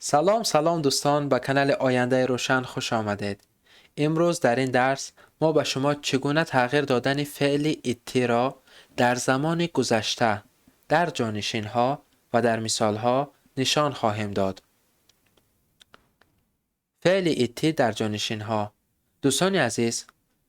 Салом, салом, дӯстон, ба канали Ояндаи Рӯшан хуш омадед. Имрӯз дар ин дарс мо ба шумо чӣ гуна тағйир додани феъли идти ро дар замони гузашта дар ҷонишинҳо ва дар мисолҳо нишон хоҳем дод. Феъли идти дар ҷонишинҳо. Дӯстони азиз,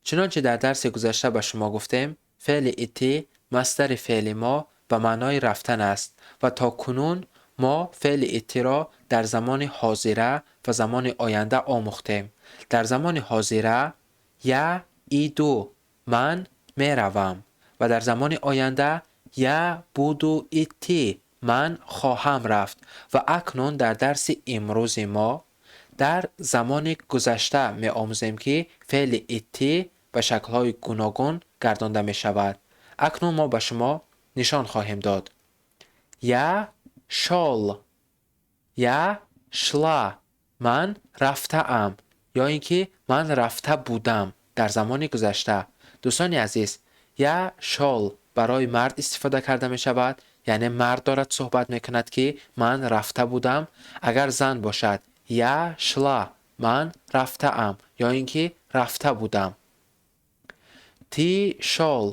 чунончи дар дарси гузашта ба шумо гуфтем, феъли идти масдари феъли мо ба маънои рафтан аст ва то кунун мо феъли идти ро дар замони ҳозира ва замони оянда омӯхтем. Дар замони ҳозира я иду, ман меравам, ва дар замони оянда я буду идти, ман хоҳам рафт. Ва акнун дар дарси имрӯзи мо дар замони гузашта меомӯзем, ки феъли идти ба шаклҳои гуногун гардонда мешавад. Акнун мо ба шумо нишон хоҳем дод. Я шёл, я шла, ман рафтаам ё ин ки ман рафта будам дар замони гузашта. Дӯстони азиз, я шёл барои мард истифода карда мешавад, яъне мард дорад суҳбат мекунад, ки ман рафта будам. Агар зан бошад, я шла, ман рафтаам ё ин ки рафта будам. Ты шёл,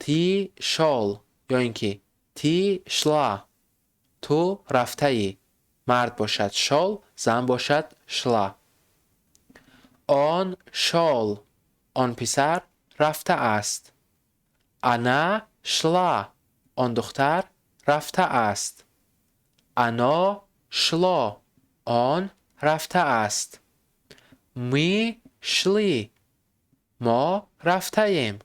ты шёл ё ин ки ты шла, ту рафтаӣ. Мард бошад, шёл, зан бошад, шла. Он шёл, он писар рафтааст. Она шла, он духтар рафтааст. Оно шло, он рафтааст. Мы шли, мо рафтаем.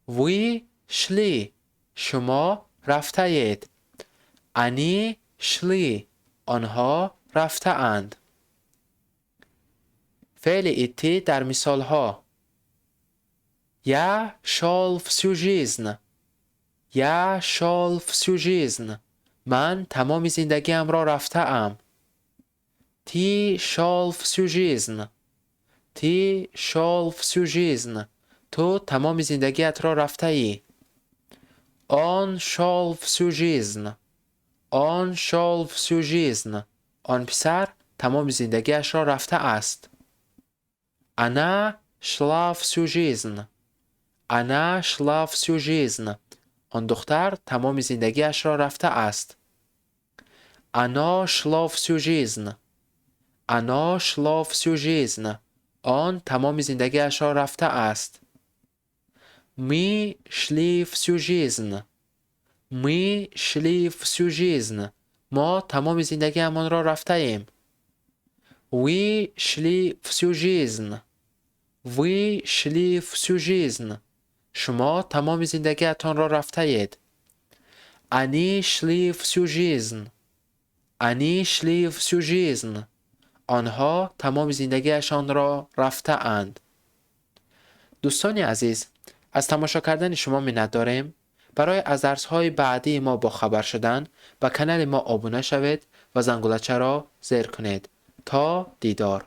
Вы шли, шумо рафтаед. Они шли, онҳо рафтаанд. Феъли идти дар мисолҳо. Я шёл всю жизнь, я шёл всю жизнь, ман тамоми зиндагиамро рафтаам. Ты шёл всю жизнь, ты шёл всю жизнь, ту тамоми зиндагиатро рафтаӣ. Он шёл всю жизнь, он шёл всю жизнь, он писар тамоми зиндагиашро рафтааст. Она шла всю жизнь, она шла всю жизнь, он духтар тамоми зиндагиашро рафтааст. Оно шло всю жизнь, оно шло всю жизнь, он тамоми зиндагиашро рафтааст. Мы шли всю жизнь, мы шли всю жизнь, мо тамоми зиндагиамонро рафтаем. Вы шли всю жизнь, вы шли всю жизнь, шумо тамоми зиндагиатонро рафтаед. Они шли всю жизнь, они шли всю жизнь, онҳо тамоми зиндагиашонро рафтаанд. Дӯстони азиз, аз тамошо кардани шумо миннатдорем. Барои аз дарсҳои баъдии мо бохабар шудан ба канали мо обуна шавед ва зангулачаро зер кунед. То дидор.